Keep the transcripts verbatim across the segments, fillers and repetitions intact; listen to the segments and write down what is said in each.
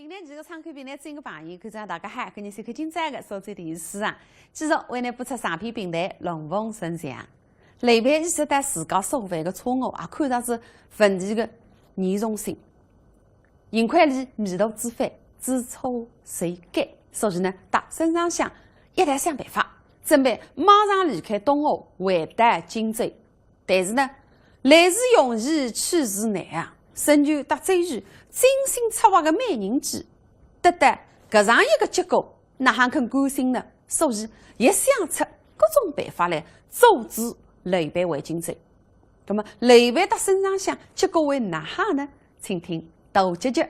评弹节目个唱口评弹节目个朋友，观众大家好，搿日是看今朝个苏州电视书场，继续为您播出长篇评弹《龙凤呈祥》。刘备意识到自家所犯个错误，也看到仔问题个严重性。幸亏俚迷途知返，知错就改，所以呢，搭孙尚香一道想办法，准备马上离开东吴，回到荆州。 但是呢，来时容易去时难啊。孙权搭周瑜精心策划个美人计，得到搿样一个结果，哪哼肯甘心呢？所以也想出各种办法来阻止刘备回荆州。那么刘备搭孙尚香结果会哪哼呢？请听大结局。《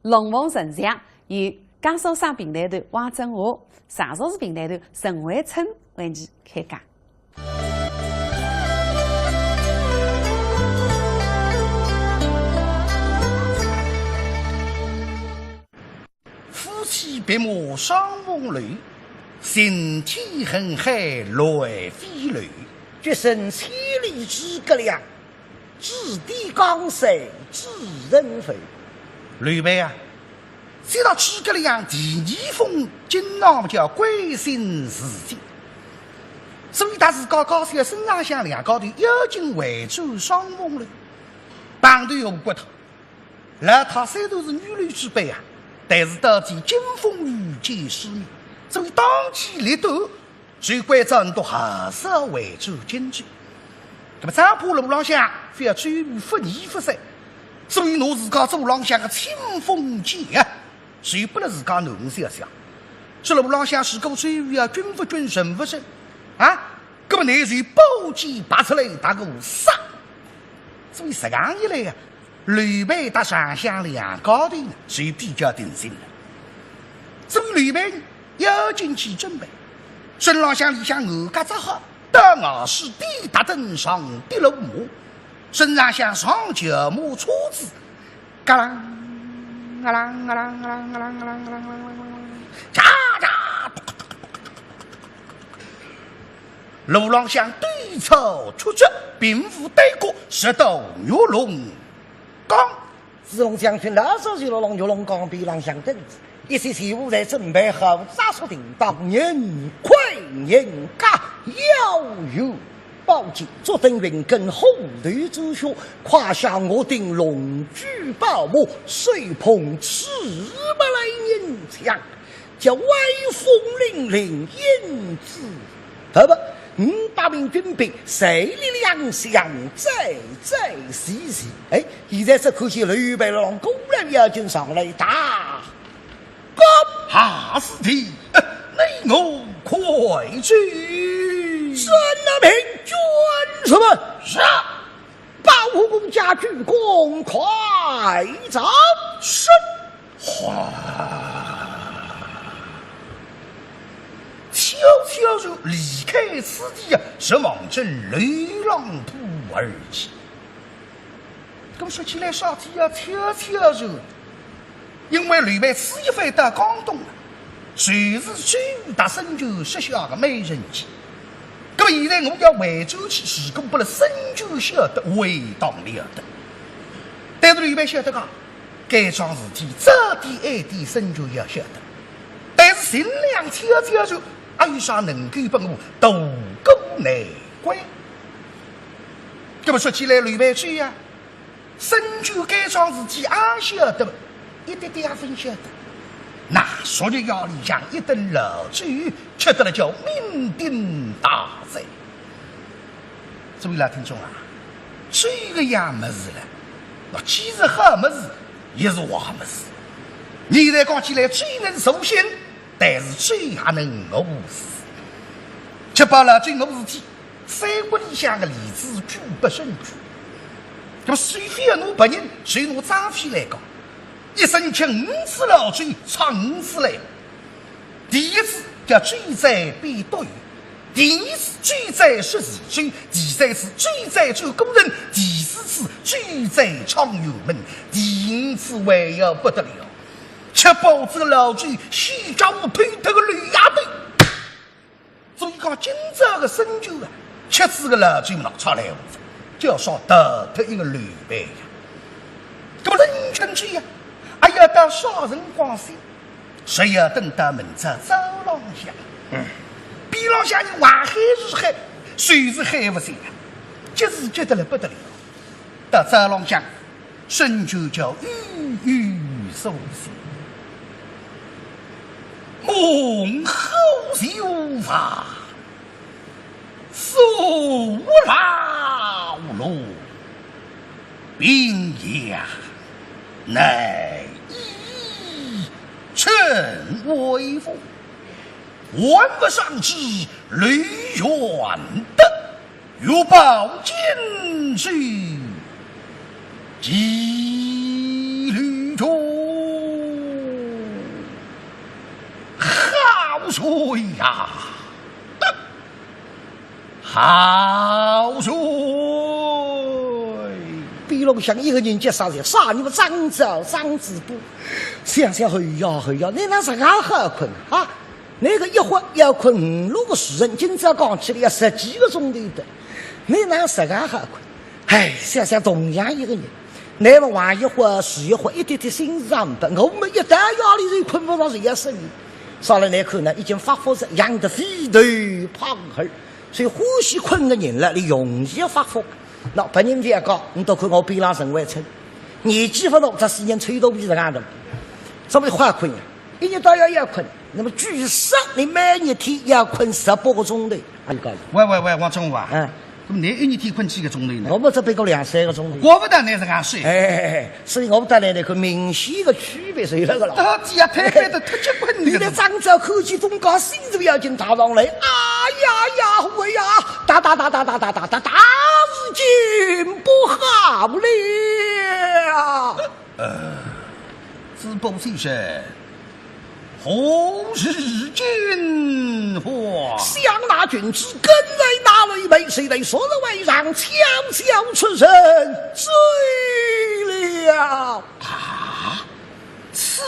龙凤呈祥》由江苏省评弹团汪振华、常熟市评弹团陈伟春为你开讲。 夫妻别母双凤楼，情天恨海乱飞流。决胜千里诸葛亮，指点江山主人否？刘备啊，接到诸葛亮第二封锦囊，叫归心似箭。所以搭自家家小孙尚香两家头要紧回转双凤楼，碰头吴国太。 老太虽然是女流之辈啊，但是到底经风雨见世面，所以当机立断，就关照俚笃还是要回转荆州。那么张普路浪向覅周瑜勿依勿饶，所以拿自家做路浪向个亲封建啊，就拨了自家囡儿小小。这路浪向是个周瑜啊，君勿君，臣勿臣啊，那么乃就宝剑拔出来搭个杀。所以实梗一来啊， 刘备搭尚香两家头呢，就比较定心了。所以刘备要紧去准备，身浪向里向硬轧扎好，到外势跌踏登上的路马，身浪向上轿马车子，嘎啷，嘎啷，嘎啷，嘎啷，嘎啷，嘎啷，嘎啷，嘎啷，嘎啷，喳喳，路浪向堆草出枝，并无堆谷，直到玉龙 江。朱龙将军老早就勒浪玉龙江边浪向等仔，一切事务侪准备好，扎索停当，人快人加，腰有宝剑，足蹬云跟，虎头战靴，胯下握定龙驹宝马，手捧赤壁来迎枪。 叫威风凛凛，英姿勃勃。五百名军兵，势力两相，战战兢兢。哎，现在只看见刘备勒浪过来，要紧上来打。哥，哈，师弟，你我快去。遵命，军师们。是啊。 保护公家军功，快走！是。哗，悄悄然离开此地啊，直望准刘郎铺而去。那么说起来，啥体啊，悄悄然 因为刘备此一番到江东啊，就是周瑜搭孙权设下个美人计。那么现在我要回转去，如果拨勒孙权晓得，为当了得。但是刘备晓得讲，该桩事体早点晚点孙权要晓得。但是尽量悄悄然，还有啥能够拨我渡过难关？那么说起来，刘备去呀， 孙权该桩事体阿晓得，一点点也勿晓得。那昨日夜里向一顿老酒，吃得了叫酩酊大醉。诸位老听众啊，酒搿样物事了，那既是好物事，也是坏物事。现在讲起来，酒能助兴，但是酒也能误事。吃饱老酒误事体， 三国里向个例子举不胜举。那么首先要拿别人，就拿张飞来讲，一生吃五次老酒，唱五次来。第一次叫醉醉杯对，第二次醉醉说是酒，第三次醉醉酒过人，第四次醉醉唱辕门，第五次还要不得了，吃饱这个老酒，先叫我推脱个刘丫头。 所以讲，今朝个孙权啊，吃仔个老酒嘛，出来无子，就要少逃脱一个刘备呀。那么人群之一啊，哎呀，要到啥辰光哉？是要等到明朝早浪向。嗯。边浪向人话喊是喊，就是喊勿醒，急是急得来不得了。到早浪向，沈九叫悠悠苏醒。梦后有话， 诉老奴，平夜难以称威风，还不上知刘玄德，欲报今日，急旅途，好罪呀！ 好罪！边浪向一个人急煞哉，啥人么？张昭、张子布。想想，哎呀，哎呀，倷哪实梗好困啊？倷个一歇要困五六个时辰，今朝讲起来要十几个钟头的，倷哪实梗好困？哎，想想同样一个人，倷么横一歇，竖一歇，一点点心事也呒不，我么一到夜里就困勿着，就要失眠。啥了倷看呢，已经发福哉，养得肥头胖耳。 所以欢喜困个人了，俚容易发福。喏，别人覅讲，倷倒看我边浪沈惠春，年纪勿大，搿世人吹头皮实梗大，啥么好困呀？一日到夜要困，那么据说俚每日天要困十八个钟头，啊，倷讲。喂喂喂，王忠华，嗯。那么倷一日天困几个钟头呢？我么只不过两三个钟头。怪勿得倷实梗睡。哎，哎，哎， 所以我搭倷搿个明显个区别是有那个了。到底啊，配备得忒结棍了。现在张昭科技中高，心头要紧踏上来，哎呀呀，喂呀，大大大大大大大大大事情不好了。呃，子布先生， 何事惊慌？想那郡主跟随那刘备，谁在所在外上悄悄出城追了。啊，此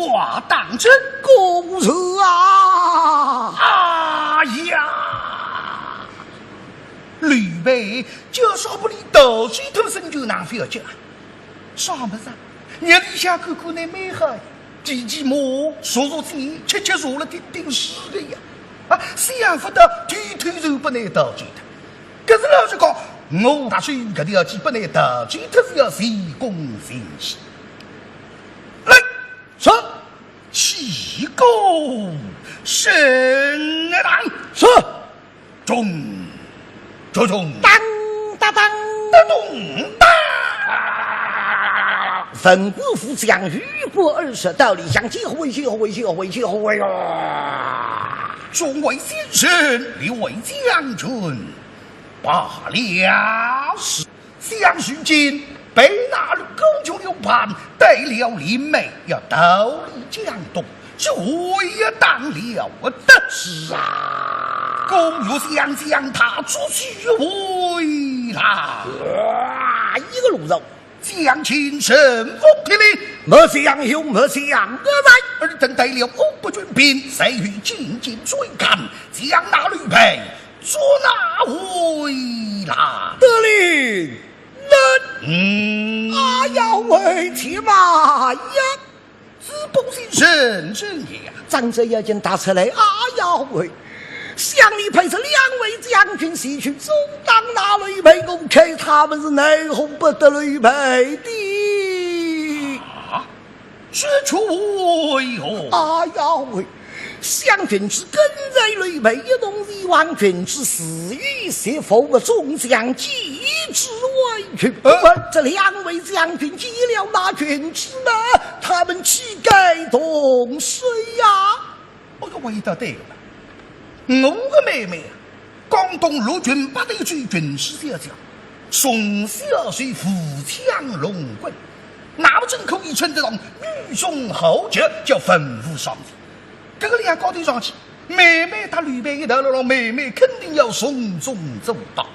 话当真？果然啊！哎呀，刘备就说不离道士脱身就难覅急啊。 啥物事啊？日里向看看倷蛮好，骑骑马，射射箭，吃吃茶了，顶顶是个呀。啊，想勿到偷偷就拨倷盗走脱。搿是老实讲，我大叔搿条计拨倷盗走脱是要前功尽弃。来，说，起鼓升堂。是。 咚，咚咚，当当当，当咚当。文官武将鱼贯而上，道里向几回几回几回几回啊！众位先生，列位将军，罢了。 想如今被那狗熊刘备带了灵媒，要逃离江东，这回也当了的。是啊。公路相将他出去回来。哇，一个路上，将军臣服听令。末将有，末将有在。尔等带了五百军兵，随后紧紧追赶，将那刘备 捉拿回来。得令。嗯。哎呀喂，且慢呀！子布先生，怎样？张昭要紧踏出来。哎呀喂，想你配着两位将军前去阻挡那刘备，我看他们是奈何不得刘备的。啊？ 这却为何？哎呀喂，想郡主跟随刘备一同前往，郡主自有说法，众将既至黄泉。呃。问这两位将军见了那郡主呢，他们岂敢动手呀？ 我个回答对了。我个妹妹啊，广东陆军八队军军师小姐，从小是舞枪弄棍，那么真可以称得上女中豪杰，叫文武双全。搿个两家头上去，妹妹搭刘备一道了，妹妹肯定要从中做到。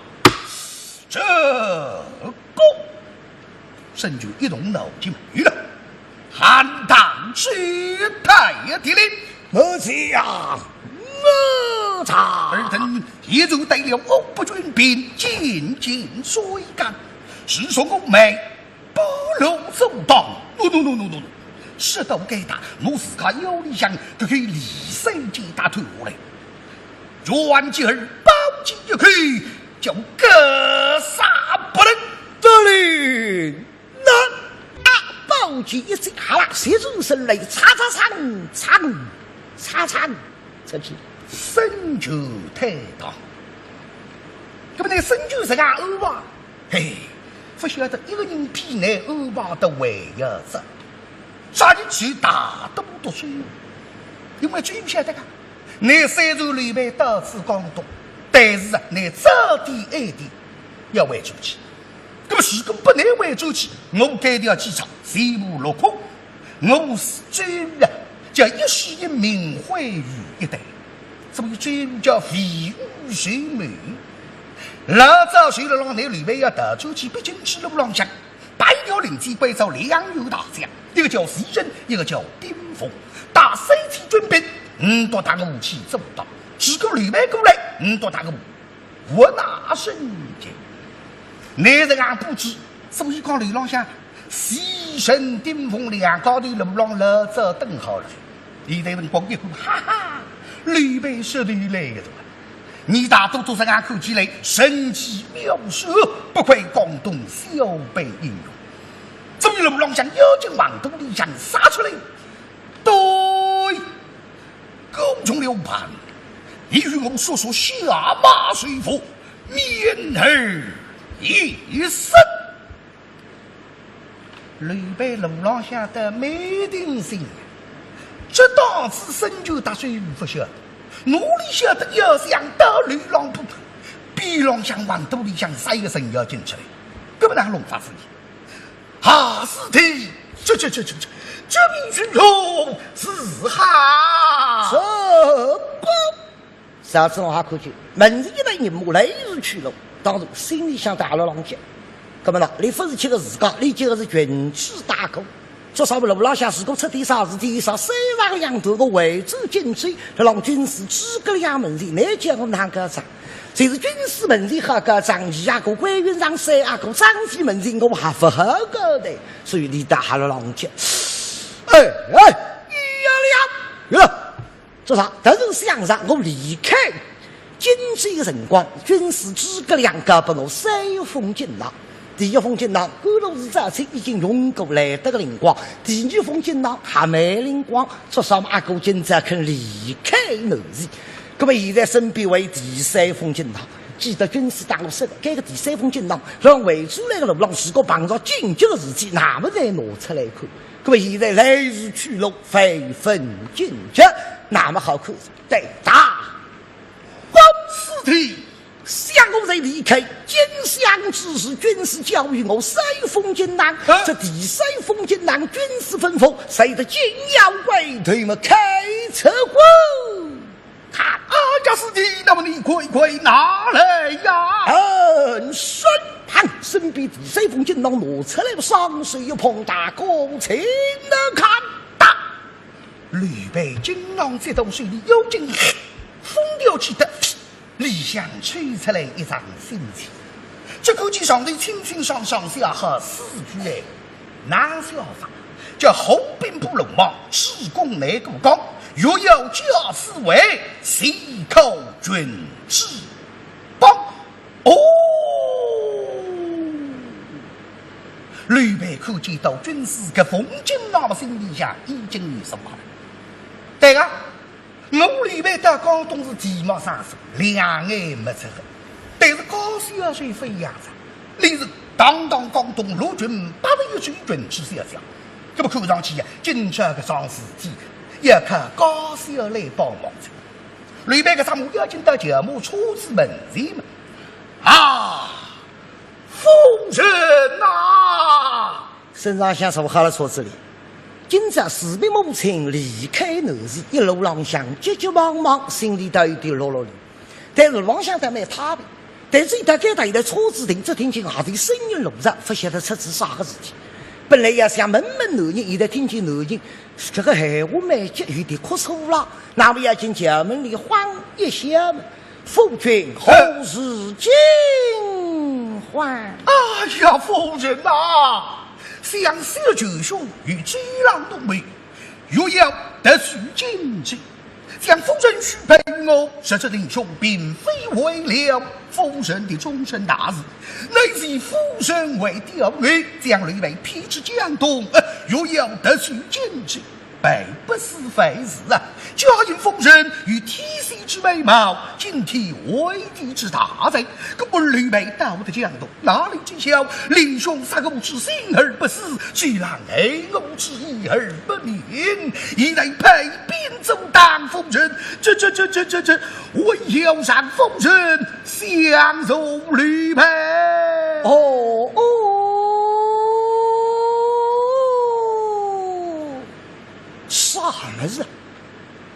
这个 沈军一动脑筋没有了，喊道：“是太爷的令。”末将有在。尔等一同带了五百军兵，紧紧追赶。是说我们不露阻挡。喏，喏，喏，喏，喏。说到该搭，我自家腰里向搿口利三尖刀探下来，卷起二宝剑一看，叫格杀不论。得令。那啊，宝剑一接，哈啦，斜转身来，嚓嚓嚓，嚓嚓嚓，出去。孙权退堂。那么呢，孙权实梗安排，嘿，勿晓得一个人比倷安排得还要早。啥人去大都读书？因为最晓得个，倷虽然刘备到此江东，但是啊，倷早点晚点要回转去。那么如果不能回转去，我该条计策全部落空。我是周瑜啊，叫一世英名毁于一旦。所以周瑜叫未雨绸缪。老早就勒浪拿刘备要逃出去，必经之路浪向，摆条令箭关照两员大将，一个叫徐盛，一个叫丁奉，带三千军兵，唔笃搭我去阻挡。如果刘备过来，唔笃搭我 我拿圣经。倷实梗布置，所以讲刘浪向徐盛丁奉两家头勒浪老早等好了。现在辰光一看，哈哈，刘备实头来个哉。倷大都督实梗看起来神机妙算，不愧江东小辈英雄。所以刘浪向要紧往肚里向杀出来。对， 各种了办，你与我速速下马受伏，免尔一死。刘备路浪向得蛮定心，这档子孙权搭孙权勿晓得，哪里晓得要想到刘郎部，边浪向横肚里向杀一个程咬金出来，搿么哪弄法子呢？ 哈，师弟，这这这这这，这名军中是哈？这不，啥子我还看见？门前一个人马来势汹汹，当然心里向大了浪急。那么呢，你勿是去个自家，你这个是群起大鼓。做啥么路浪向如果出点啥事体，啥三长两短个围追紧追，勒浪军师诸葛亮门前，你叫我哪个啥？ 就是军师门前好告状，二阿哥关云长，三阿哥张飞门前我还勿好告的，所以你倒还勒浪急。哎哎，呀了，呀，做啥？但是想着我离开荆州的辰光，军师诸葛亮交拨我三封锦囊。第一封锦囊，甘露寺招亲已经用过来得个灵光，第二封锦囊还蛮灵光，做啥么阿哥今朝肯离开南徐。 那么现在身边还有第三封锦囊，记得军师搭我说的，该个第三封锦囊，让回转来的路浪，如果碰着紧急的事体，那么再拿出来看。那么现在来时去了，万分紧急，那么好看，对打。好，师弟，想我在离开荆襄之时，军师交与我三封锦囊，啊？这第三封锦囊，军师吩咐，谁得紧要关头么开出过。 看，啊，师弟，那么你快快拿来呀！嗯，身旁身边第三封锦囊拿出来，双手一捧，大哥请看。打！刘备锦囊接到手里，要紧封条去的，里向抽出来一张信条。只看见上头清清爽爽写好四句闲话。 哪写法？叫：“吴兵部鲁莽，主公难过刚，若要加此围，即扣军之邦。”哦，刘备看见到军师搿封锦囊么心里向已经有数了。对个， 我刘备到江东是地没生事，两眼没出个，但是高小姐飞扬着，你是堂堂江东六郡八十一州郡主小姐，搿么看上去呀，今朝搿桩事体要靠高小姐来帮忙着。刘备搿只马要紧到轿马车子门前嘛，啊，夫人呐！ 身浪向坐好了车子里。今朝自别母亲离开南徐，一路浪向急急忙忙，心里头有点落落里。但是路浪向倒蛮太平，但是一到该搭，现在车子停，只听见外头声音落着，勿晓得出仔啥个事体。本来要想问问男人，现在听见男人搿个闲话蛮急，有点哭诉了。那么要紧轿门里晃一下嘛， 夫君何事惊唤？哎呀，夫人呐，想死了舅兄，与周郎同谋，欲要夺取荆州，将夫人许配于我，实则令兄并非为了夫人的终身大事，乃是以夫人为调谋，将刘备骗至江东，呃，欲要夺取荆州。 备不是坏事啊，假因夫人有天仙之美貌，惊天毁地之大罪，故而刘备到得江东，哪里知晓令兄杀我之心而不死，周郎害我之意而不明，现在派兵阻挡夫人，这这这这这这，我要让夫人相助刘备。哦哦。 啥物事？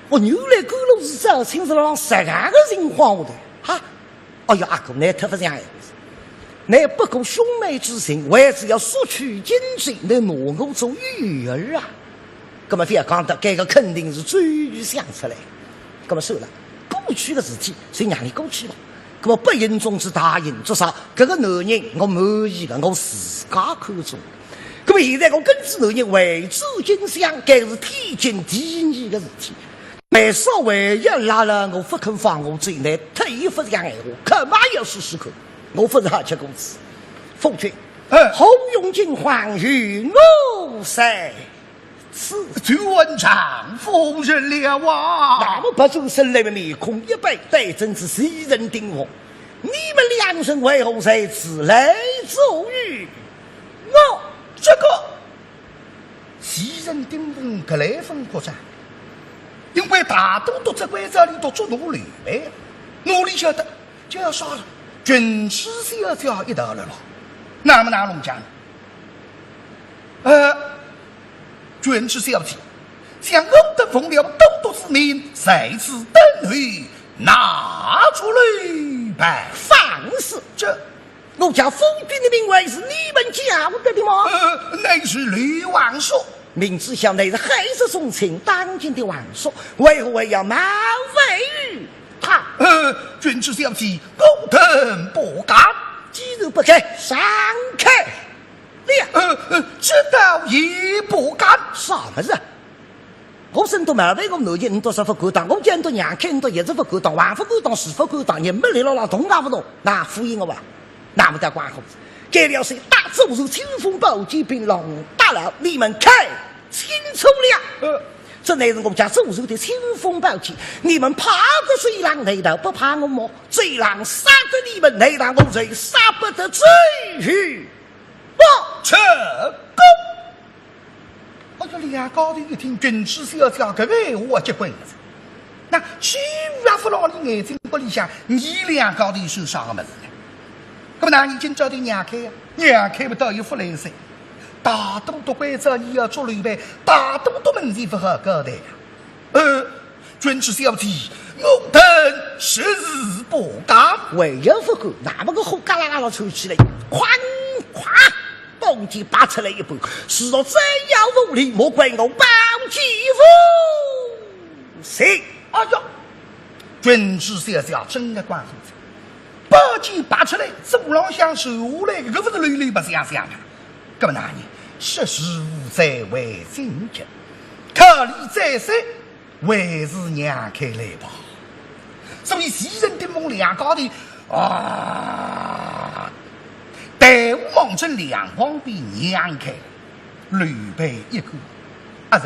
哦，原来甘露寺招亲是辣浪实梗个情况下头啊！哎呀，阿哥，倷忒勿像闲话哉。倷不顾兄妹之情，为仔要索取荆州，倷拿我做诱饵啊！葛末覅讲得，搿个肯定是周瑜想出来。葛末算了，过去个事体，就让伊过去吧。 葛末不幸中之大幸，至少搿个男人我满意个，我自家看中。葛末现在我跟仔男人回转荆襄，该是天经地义个事体。为啥还要拉拉我，勿肯放我走呢？忒勿像闲话，看嘛要试试看，我勿是好吃果子。夫君，哎。何用惊慌，与我在 此。久闻丈夫人了啊！那么别转身来，面孔一板，对准仔袭人、丁奉：你们两人为何在此来阻御我？这个袭人、丁奉搿来分国家，因为大都督只关照俚笃捉拿刘备，哪里晓得就要杀了郡主小姐一道了咯。那么哪弄讲？ 呃，郡主小姐，想我等奉了都督之命，在此等候，拿住刘备。放肆！这……我家夫君的名讳是你们叫得的吗？呃，乃是刘皇叔。明知晓乃是海贼宗亲，当今的皇叔，为何还要冒犯于他？呃，郡主小姐，我等不敢。既然不敢，闪开！ 了。呃，呃，这倒也不敢。啥物事啊？我身段冒犯我男人，倷笃说勿敢当，我叫倷笃让开，倷笃也是勿敢当，横勿敢当，竖勿敢当，人没力了啦，动也勿动，那敷衍我吧？那么倒怪好，该了谁打左手青锋宝剑，并浪打了，你们看清楚了。呃。这乃是我家左手的青锋宝剑，你们怕得周郎难道不怕我么？周郎杀得你们，难道我就杀不得周瑜？ 不成功。哎呀，两家头一听，郡主小姐搿个闲话结棍哉。那周瑜也勿牢俚眼睛骨里向，伲两家头算啥个物事呢？搿么哪能今朝头让开呀？让开勿倒也勿来三。大都督关照伊要捉刘备，大都督面前勿好交代呀。呃， 郡主小姐，我等实是不敢。为也勿敢，那么个火嘎啦啦啦窜起来，哐哐，宝剑拔出来一半，是若再要无礼，莫怪我宝剑无情。哎呀，郡主小姐真个怪哉，宝剑拔出来，左浪向传下来，搿勿是溜溜白相相啊？搿么哪能？识时务者为俊杰，考虑再三， 还是让开来吧。所以袭人、丁奉两家头啊，队伍望准两旁边让开，刘备一看，啊是，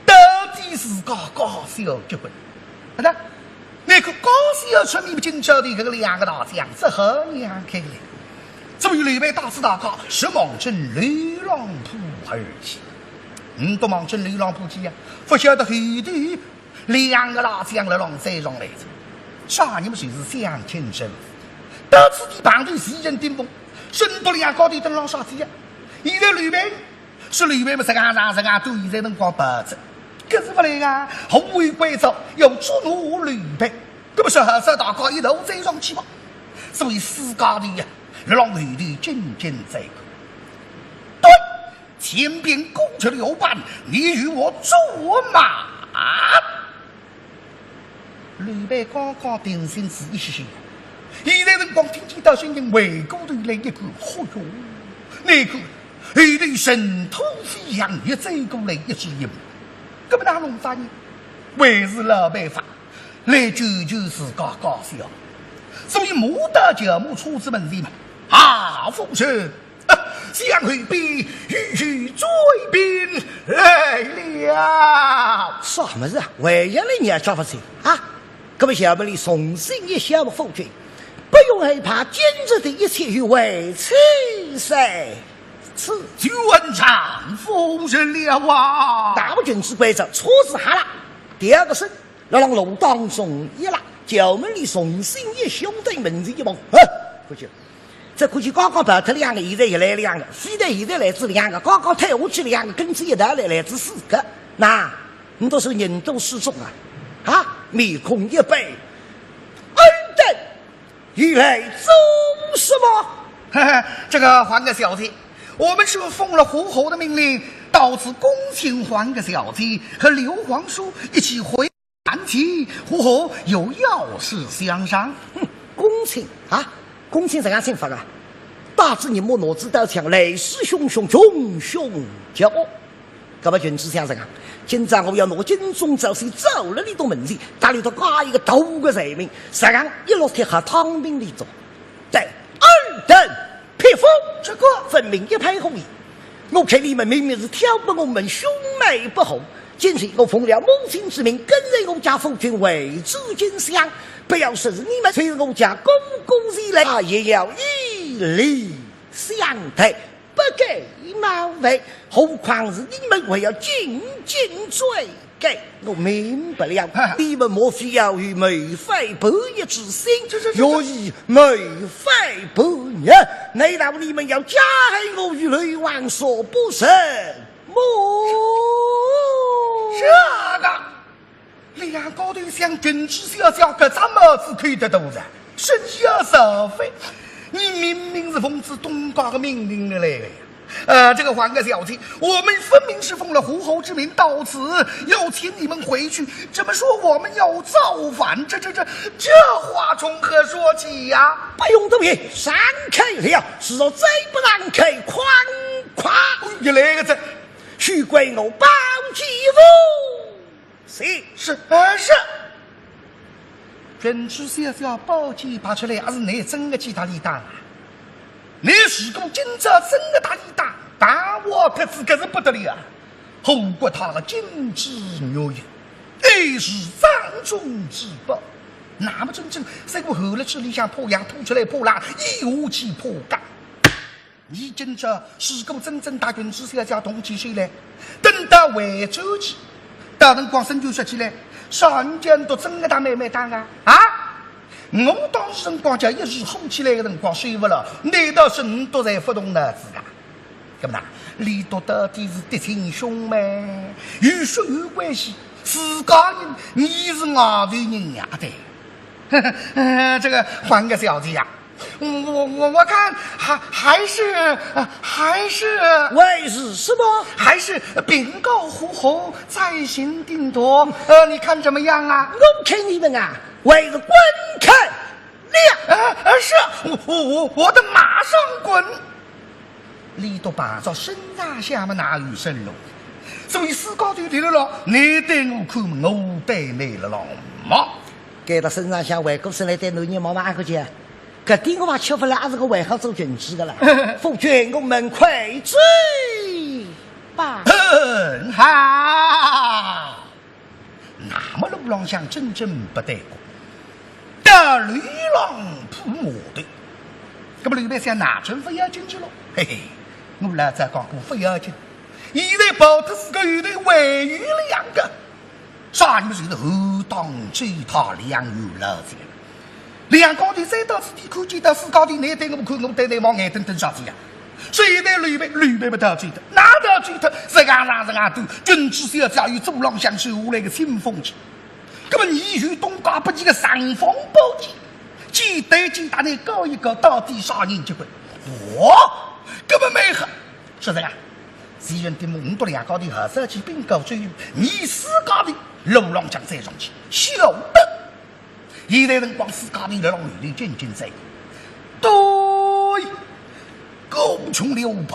到底自家家小结棍，啊是，那个家小出面，今朝头搿个两个大将只好让开来。所以刘备带仔大家是望准流浪坡而去。 嗯，都望准流浪坡去呀，勿晓得后头两个老将辣浪追上来哉。啥人么？就是襄阳陈武。到此地碰头袭人、丁奉，申都两家头蹲辣浪啥体呀？现在刘备，是刘备么，实梗上实梗，到现在辰光跑哉，搿是勿来啊，后会关照要捉拿刘备。搿么说好，大家一道追上去吧。所以四家头呀，辣浪后头紧紧追赶。对， 前边公车流班，你与我做马。刘备刚刚定心仔一歇歇，现在辰光听见搿声音，回过头来一看，嚯哟，那个后头尘土飞扬，一走过来一记一摸，搿么哪弄法呢？还是老办法，来救救自家家小。所以马到轿马车子门前嘛，啊，夫人，啊，相后边有有追兵来了。啥物事啊？还要来，你也叫勿清啊？搿么轿门里重新一响，夫君，不用害怕，今日的一切有为此事。 此，就问丈夫人了啊。大步君子关照，车子哈啦，第二个声，辣浪路当中一拉，轿门里重新一响，对门前一望，哎，看见，只看见刚刚跑脱两个，现在又来两个，非但现在来仔两个，刚刚退下去两个，跟仔一道来，来仔四个。那，你倒是人多势众啊，啊，面孔一板，尔等 你来做什么？这个，还个小姐，我们是奉了胡侯的命令，到此恭请还个小姐和刘皇叔一起回南齐，胡侯有要事相商。哼，恭请啊，恭请怎样请法啊？打仔人马拿仔刀枪，来势汹汹，穷凶极恶。 搿么君子想着啊，今朝我要拿金钟罩先罩了俚笃门前，搭俚笃加一个大个罪名，实梗一落铁盒汤瓶里做。对，尔等匹夫，这个分明一派胡言。我看你们明明是挑拨我们兄妹不和，今日我奉了母亲之命，跟随我家夫君回转荆襄，不要说是你们，就是我家哥哥前来，他也要以礼相待。 不敢冒犯，何况是你们还要进京追赶。我明白了，你们莫非要与谋反叛逆之心？这，这，这，这，要与谋反叛逆，难道你们要加害我与刘皇叔不成么？这个 两家头想君子小姐搿只帽子扣得大哉，生意要造反。你明明是奉仔东家的命令的来的呀。呃，这个，还个小姐，我们分明是奉了胡侯之命到此，要请你们回去，怎么说我们要造反？这，这，这，这话从何说起呀？不用多言，让开了，是若再不让开，哐哐。哎呀，来个这，休怪我宝剑无情。 是，是，呃，是。君子小姐宝剑拔出来，还是你真的去搭俚打啊？你如果今朝真的搭俚打，打我可是，可是不得了啊！何国他的金枝玉叶，也是掌中之宝。那么真正在我后来这里向破洋吐出来破烂，一无其破干。 你今朝如果真正搭君子小姐动起手来，等到回转去，到辰光身就说起来，啥人家都真的搭妹妹打啊？啊？我当时辰光叫一时火起来的辰光受不了，难道是你都在勿动脑子啊？搿么呢，俚笃到底是嫡亲兄妹，有血缘关系，自家人，你是外头人呀，对。这个，还个小姐呀， 我，我，我，我看还，还是，呃，还是，还是什么？还是禀告胡侯，再行定夺。呃，你看怎么样啊？我看你们啊，还是滚开了。呃，呃，是，我，我，我，我的马上滚。俚笃碰着孙尚香么哪有生路？所以自家头头了，你对我看，我对你了咯嘛。该搭孙尚香回过身来对男人望望，阿哥姐， 搿点我也吃勿来，还是个还好做君子的了。夫君，我们快走吧。很好。那么路浪向真正勿对过，到刘郎铺码头。搿么刘备想，那真勿要紧去了，嘿嘿，我老早讲过勿要紧。现在跑脱四个，后头还有两个。 啥人么就是后当追他两员老将。两家头再到此地看见到自家头，你对我看，我对你望，眼瞪瞪啥子呀？所以呢，刘备，刘备么逃走脱，哪逃走脱？实梗上实梗躲，君子小姐与左郎相手下来个清风去。搿么你与东家不济个尚方宝剑，简单简单，你搞一搞，到底啥人结棍？哦，搿么蛮好。 是这样，既然你们两家头还是要去禀告周瑜，你自家头路浪向再上去，晓得。现在辰光自家头辣浪后头紧紧追。对，过穷刘备，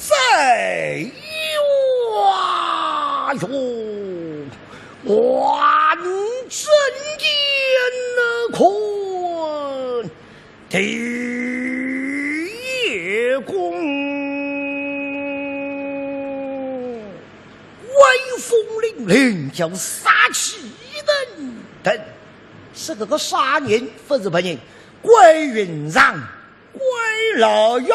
在哇哟，万dân间呐看，第一功，威风凛凛叫杀气腾腾。是搿个啥人？勿是别人，关云长。 关老爷。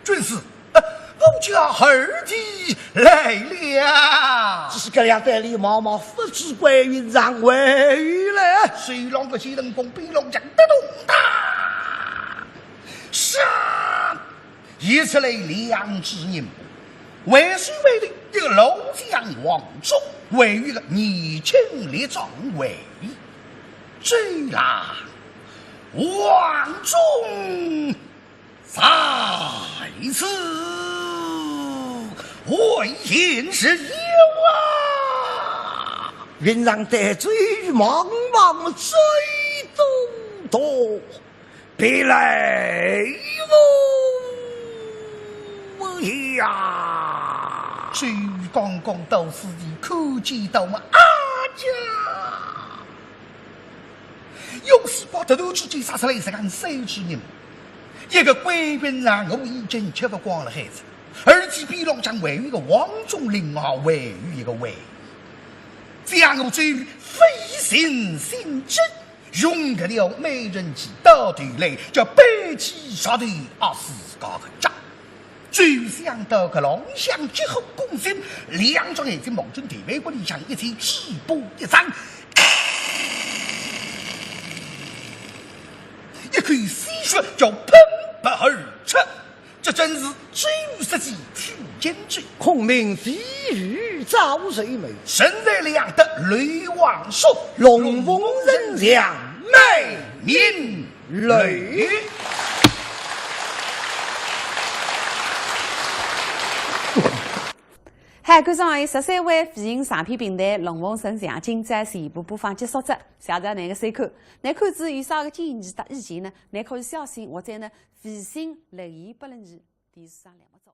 军师，呃，我家二弟来了。只是搿两对礼貌嘛，勿知关云长为何来。手浪个鸡灯光，边浪讲得动哒。杀！一出来两支人，为首为的一个老将王忠，还有一个年轻力壮卫。 周郎，王忠在此，回见师爷啊！云长对周瑜望望，周都都别来无恙。周瑜刚刚到此地，看见到嘛，啊呀！ 用死把头头之间杀出来实梗三支人，一个关云长我已经吃勿光了海子，而且边浪向还有一个王忠，另外还有一个卫。将我这飞行信息用得了美人计，到头来叫背起杀头啊，自家个账。 周瑜想到搿浪向急火攻心，两只眼睛望准地背骨里向一记，嘴巴一张，一口鲜血叫喷薄而出，这正是周瑜设计取经计。孔明飞鱼照水门，身在两得雷王叔，龙凤呈祥美名 来。嗨，观众朋友，十三回飞行长篇评弹《龙凤呈祥》，今朝全部播放结束哉。谢谢㑚个收看。㑚看仔有啥个建议搭意见呢？㑚可以写信或者呢，微信留言拨了伲，电视上来么早。